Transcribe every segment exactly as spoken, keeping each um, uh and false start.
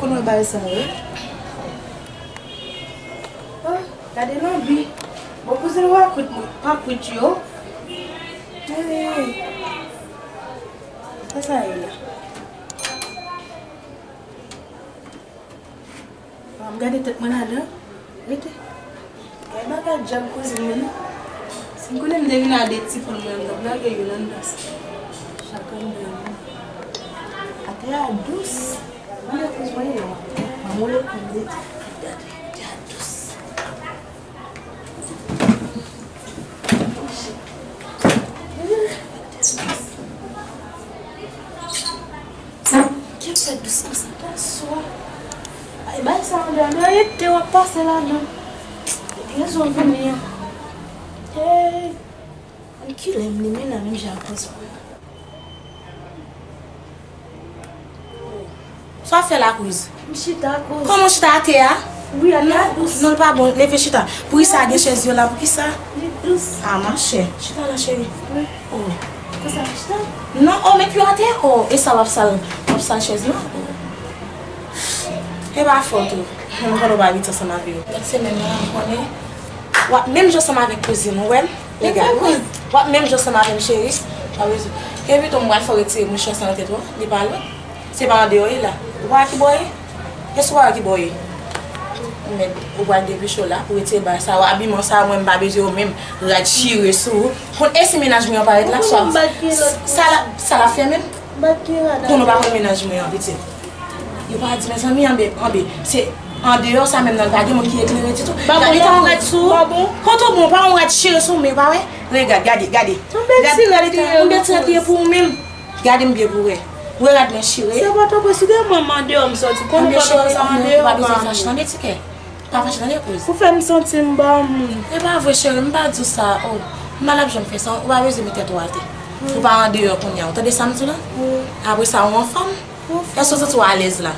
Mwen bay sa yo. Ah, gade lanbi. Bon, kouzen w a kwit mwen, pa kwit yo. Hey. Sa sa ye la? Bon, m gade tèt mwen ladan. Rete. Gade bagay djab kouzin mwen. Si m konnen m te vin a de ti poul mwen, m t ap lage youn anndan sa. Chak anndan. Atè a dous. Mwen kouz mwen yo. Mwen mole pou m de ti. Gade, atè a dous. Kèt fè dous konsa, bonswa. Ay, bay sa andan, andan, e te w ap pase la, non. Epi rezon vini an. Hey, ann kilè m li menm la, menm jan ak rezon. Sa w ap fè la, kouz? M chita, kouz. Kòman w chita atè a? Wi, atè a dous. Non, l pa bon. Leve chita. Poukisa gen chèz yo la? Poukisa? Li dous. Ah, machè. Chita la, cheri. Wi. Oh. Konsa, chita. Non, oh, met pye w atè. Oh, e sa w ap sal, w ap sal chèz lan? Oh. E pa fòt ou. Mwen konnen w pa abitye ansanm avè yo. Lòt semèn nan, m konnen. W ap menm jan ansanm avèk kouzin ou, wè m? Regarde, wi. W ap menm jan ansanm avè m, cheri. W ap rezon. Epi tou, m pral fè w retire mouchwa sa nan tèt ou, li pa lòt. Se pa andeyò ye la. Ou pa wè ki bò ye? Èske ou pa wè ki bò ye? Mèt, ou pral depiche w la, pou retire bagay sa yo, abiman sa yo, mwen m pa bezwen yo menm. Rad chire sou ou. Konn e si mennaj mwen an parèt la, swa sa la, sa la fè menm? Konnen w pa konn mennaj mwen an, pitit. Yo pa di, mezanmi, anbe, anbe. Se andeyò sa menm nan, pa gen moun ki eklere ditou. Gade tan rad sou ou. Kote w bon, pa yon rad chire sou men, pa wè? Regad, gade, gade. Yon bèl ti rad li ye pou ou menm. Gade m byen pou wè. Wè rad mwen chire. Se pa twò presi, gen mwen m andeyò m sòti. Konnen pa bezwen fache nan men ti kè. Pa fache nan legliz. Ou fè m santi m pa moun. E pa vre, cheri, m pa di w sa. Oh, m pa t ap janm fè sa. Ou pa bezwen met tèt ou atè. Ou pa andeyò kounye a. Ou tande sa m di w la? Apre sa, ou anfòm? Èske w santi w alèz la?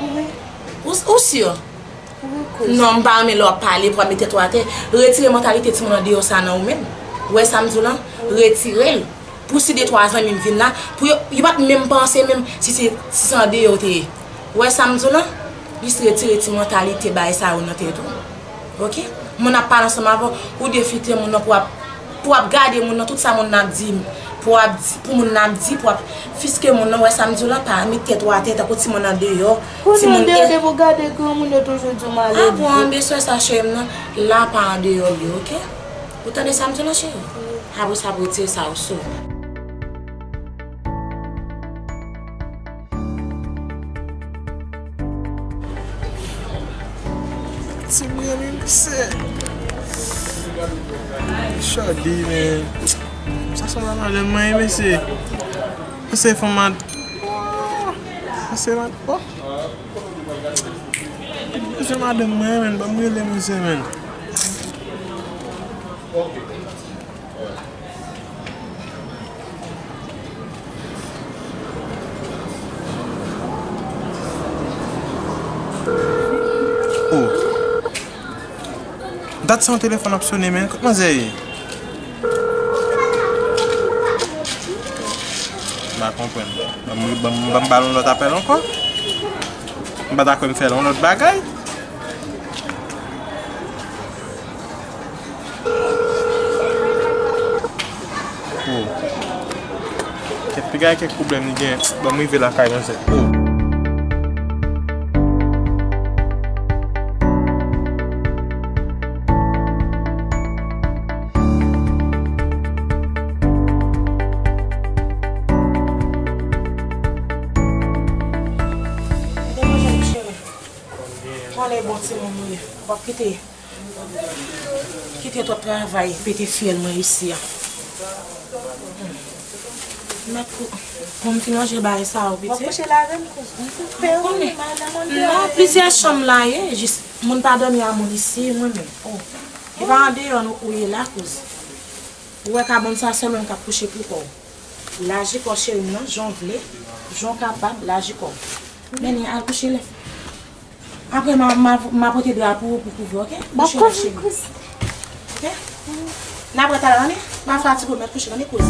Ou, ou si? Non, m pa renmen lè w ap pale pou w ap met tèt ou atè. Retire mantalite timoun andeyò sa nan ou menm. Ou wè sa m di w la? Retire l. Pou si de twa zanmi m vin la, pou yo, yo pa t menm panse menm si se, si se andeyò w te ye. Ou wè sa m di w lan? Jis retire ti mantalite bagay sa yo nan tèt ou. Oke? Moun ap pale ansanm avè w, ou defile moun nan pou w ap, pou w ap gade moun nan, tout sa moun nan ap di, pou w ap di, pou moun nan ap di, pou w ap fiske moun nan, ou wè sa m di w lan, pa met tèt ou atè, tankou timoun andeyò, timoun andeyò, depi w gade granmoun yo toujou di w maledi. Ah bon, anben sè sa cheri m nan, la pa andeyò l ye, oke? Ou tande sa m di w lan, cheri? Apre sa, pou retire sa yo sou ou. Ti mwen, men mesye. Shorty, men. Sa sanble a madanm mwen, mesye. Mesye, fanm mad. Oh! Mesye, mad. Oh! Mesye, madanm mwen, men. Ban m rele mesye, men. Oh. Dat se yon telefòn ap sone, men. Kot manzè ye? M pa konprann. Ban m, ban m, ban m ba l yon lòt apèl ankò. M pa ta kwè m fè l yon lòt bagay. Oh. Kèt piga kèk pwoblèm li gen. Bon, m rive lakay mwen, se. Oh. Konnen bon timoun ou ye. W ap kite. Kite twòp travay, pete fyèl mwen isi a. Mèt pou, pou m fin ranje bagay sa yo, pitit. W ap kouche la avè m, kouz. M koupe, wi, madanm, on dè. Non, plizyè chanm la ye, jis moun pa dòmi a moun isi, mwen menm. Oh. E pa andeyò nou ou ye la, kouz. Ou wè kabann sa, sèl mwen k ap kouche pou kò w. Laji kò w, cheri m nan, jan w vle, jan w kapab, laji kò w. Mennen al kouche lè. Apre, m a, m a, m a pote dra pou ou pou kouvri, oke? Kouche la, cheri. Oke? N a pran talè, tande? Pa fatige w, mèt kouche, tande, kouz.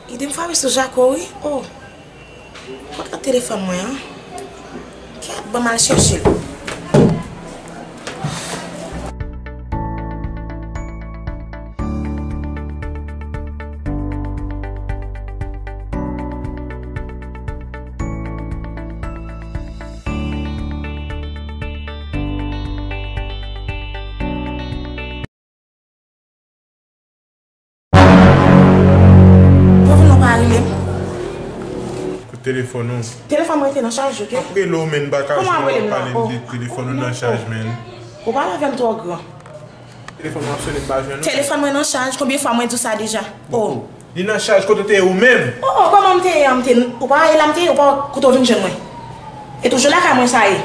Ide m frape sou Jako, wi. Oh. Kot lòt telefòn mwen an? Kèt, ban m al chèche l. Pouvwa nou pa rele m. Kout telefòn ou. Telefòn mwen te nan chaj, ok? M ap rele w, men m pa ka jwenn w, pale m de telefòn ou nan chaj, men. Ou pale avè m twò gran. Telefòn mwen ap sonnen, m pa jwenn ou. Telefòn mwen nan chaj, konbyen fwa mwen di w sa deja? Oh. Li nan chaj, kote w te ye ou menm? Oh, oh, kòman m te ye a, m te, ou pa wè la m te ye, ou pa wè kote w vin jwenn mwen. E toujou lakay mwen sa ye.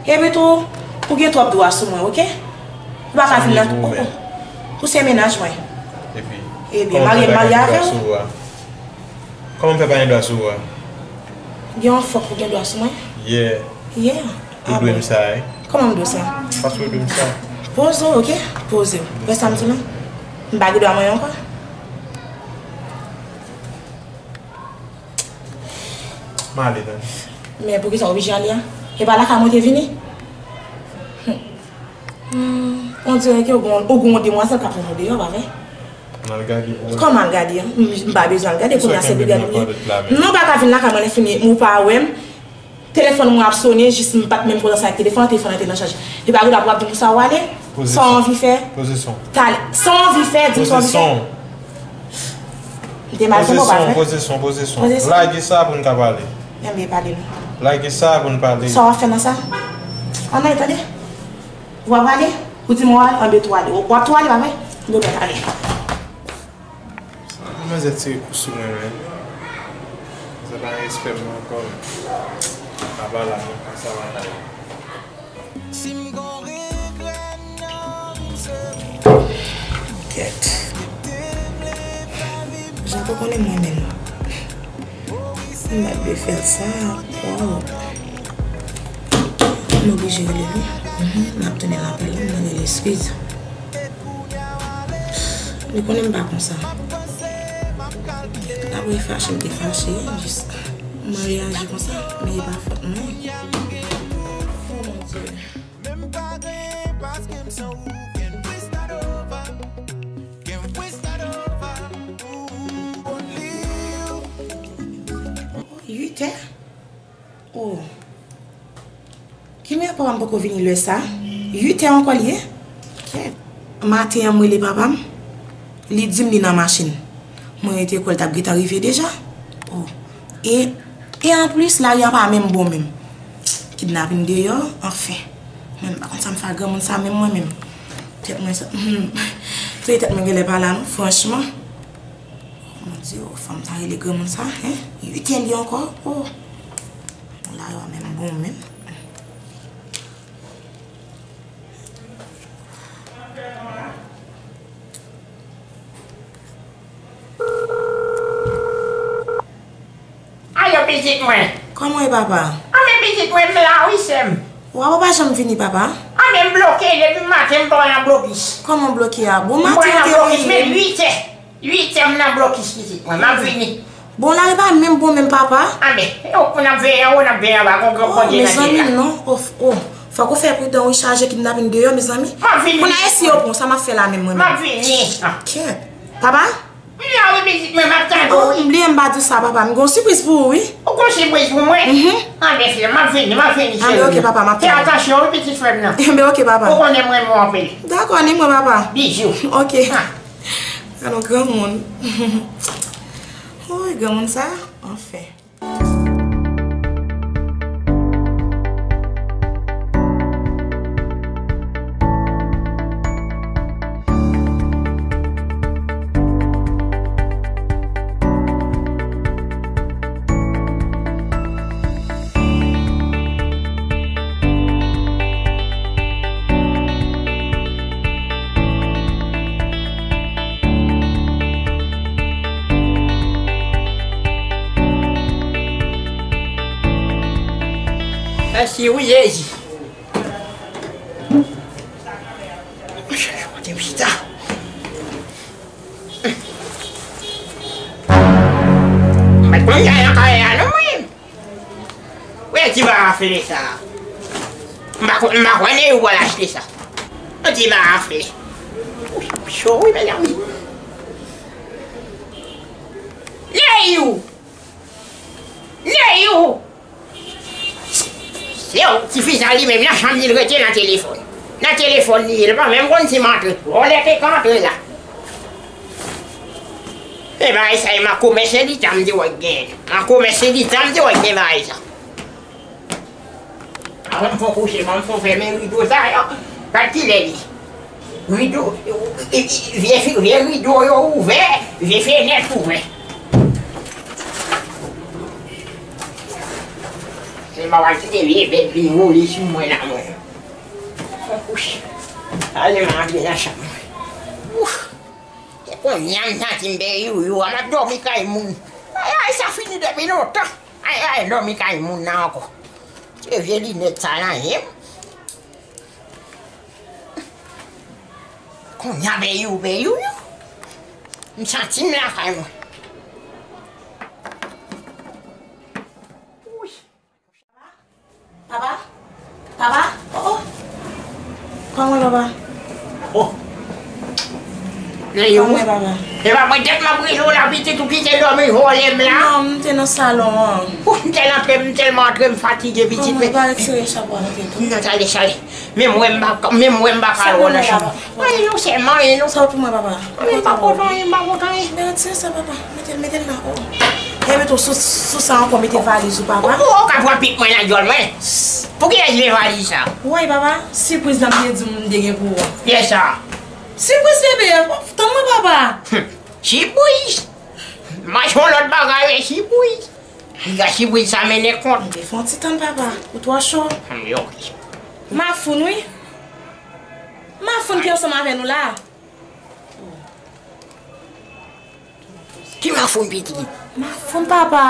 Epi tou, ou gen twòp dwa sou mwen, ok? Ou pa ka vin nan, oh, oh. Ou se mennaj mwen. Epi, ebyen, kòman m fè pa gen dwa sou ou a? Kòman m fè pa gen dwa sou ou a? Gen yon fòk ou gen dwa sou mwen? Yeah. Yeah. Ou dwe m sa, wi. Kòman m dwe sa? Paske ou dwe m sa. Poze w, ok? Poze w. Wè sa m di w lan? M pa gen dwa mwen ankò? M ale, tande. Men poukisa w oblije ale a? E pa lakay mwen te vini? Hmm. On dirè ke ou gon, ou gon demwazèl k ap tann ou deyò, pa vre? Ann al gade pou wè. Kòman al gade a? M, m pa bezwen al gade, kounye a se pou gade pou li. Non, ou pa ka vin lakay mwen lè fini, ou pa wè m. Telefòn mwen ap sonnen, jis m pa t menm konn sa ak telefòn an, telefòn an te nan chaj. Li pa gen dwa pou ap di m pou sa w ale. Sa w anvi fè. Poze son. Talè. Sa w anvi fè, di m sa w anvi fè. Poze son. M te mal konprann w pa fè. Poze son, poze son, poze son. Lage sa pou n ka pale. Enben, pale non. Lage sa pou n pale. Sa w ap fè nan sa? Ann ale, tande. Ou ap ale? Ou di m w al, enben tou ale. W ap tou ale, pa vre? Enben, pale. Manzè tire kou sou mwen, men. Sa pa respè m ankò, men. Apa la, men, sa va. Si m gon regrè, non, m se ou. Kèt. Jako konnen mwen menm. M pa t dwe fè l sa. Waw. M oblije rele l, wi. Mhm. M ap tounen l apèl la, m mande l eskiz. Li konnen m pa konsa. Apre fache, m te fache, jis mwen reyaji konsa, men e pa fòt mwen. Oh, mon Dieu. Uit è? Oh. Ki mèt papa m poko vini lè sa? Uit è ankò l ye? Kèt. Maten an, m rele papa m. Li di m li nan machin. Mwen rete kwè l t ap gentan rive deja. Oh. E, e anplis, lari a pa menm bon menm. Kidnapin deyò, anfen. Mwen, m pa konn sa m fè ak granmoun sa menm, mwen menm. Tèt mwen sa, hmm. Tèt mwen genlè pa la non, franchman. Mon Dieu, fanm sa rele granmoun sa, hein? Uit è li ankò? Oh. Bon, lari a menm bon menm. Alo, pitit mwen. Kòman w ye, papa? Anben, pitit mwen, m la wi, sè m. Wa, ou pa janm vini, papa? Anben, m bloke, depi maten m pa wè nan blokis. Kòman w bloke a? Bon, maten ou te rele m. M wè nan blokis, men uit è. Uit è m nan blokis, pitit mwen, m ap vini. Bon, lari pa menm bon menm, papa. Anben, e ou pou n ap veye anwo, n ap veye anba, gon gran Bondye nan tè la. Oh, mezanmi, non. Oh, oh. Fòk ou fè pridan, wi, chaje kidnapin deyò, mezanmi. M ap vini. Kounye a, e si yo pran, sa m ap fè la menm, mwen menm? M ap vini. Kèt. Papa? M la wi, pitit mwen, m ap tande w. Oh, m bliye m pa di w sa, papa. M gon sipriz pou ou, wi. Ou gon sipriz pou mwen? Mhm. Anben, fi, m ap vini, m ap vini, cheri. Anben, ok, papa, m ap tande. Fè atansyon, wi, pitit frè m nan. Enben, ok, papa. Ou konnen m renmen w anpil. Dakò, ni mwen, papa. Bizou. Ok. Ah. Alon granmoun. Woy, granmoun sa, anfen. Mèsi wi, Jezi. Mwen chèche kote m chita. Mwen pa nan kay la non mwen. Wè ti ba anfle sa. M pa konn, m pa konnen ou pral achte sa. Yon ti ba anfle. Cho wi mezanmi. Neyou! Neyou! Se yon ti fi sa li menm nan chanm li l rete nan telefòn. Nan telefòn li ye, li pa menm konn si m antre. Vòlè te ka antre la. E bagay sa e makomè se li tanm te wè gen. Makomè se li tanm te wè gen bagay sa. Avan m fè kouche, ban m fè fèmen rido sa yo. Gad kilè li. Rido, vye, vye rido yo ouvè, vye fenèt ouvè. Se pa pral kite vye bèt vin wole sou mwen la mwen. Fè kouche. Ale m antre nan chanm mwen. Ouf. Se kounye a m santi m byen youyou a, m ap dòmi kay moun. Ay, ay, sa fini depi lontan. Ay, ay, dòmi kay moun nan ankò. Se vye linèt sa nan je m. Kounye a byen youyou, byen youyou. M santi m lakay mwen. Papa? Papa? Oh, oh. Kòman papa? Oh. Neyou. Kòman papa? E pa mwen tèt m ap rele w la pitit ou kite dòmi vòlè m la. Non, m te nan salon an. Ou m tèl antre, m tèlman antre m fatige pitit. Kòman pa retire chapwa nan tèt ou? Non, chale, chale. Menm wè m pa, menm wè m pa ka wè nan chanm. Ay, non, sèlman, e non. Sa w pou mwen, papa? Mwen pa pote anyen, m pa pote anyen. Men retire sa, papa. Mete l, mete l la. Oh. E mete w sou, sou sa ankò, mete valiz ou, papa. Ou, ou ka pran pik mwen nan dyòl mwen. Pou kiyès li valiz sa? Woy, papa, sipriz la m te di w m te gen pou ou. Kiyès sa? Sipriz bebe, tann mwen, papa. Sipriz? Mache yon lòt bagay, men sipriz. Piga sipriz sa mennen kont. Mete fè yon ti tann, papa. Ou twò cho. Ann, ok. Mafoun, wi. Mafoun ki ansanm avè nou la. Ki Mafoun, pitit? Mafoun, papa.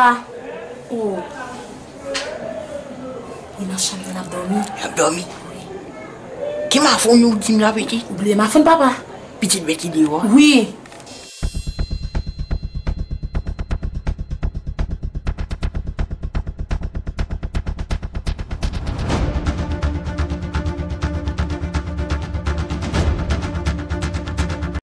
Oh. Li nan chanm li, l ap dòmi. L ap dòmi? Wi. Ki Mafoun ou di m la, pitit? Ou bliye Mafoun, papa? Pitit Beti deyò a? Wi.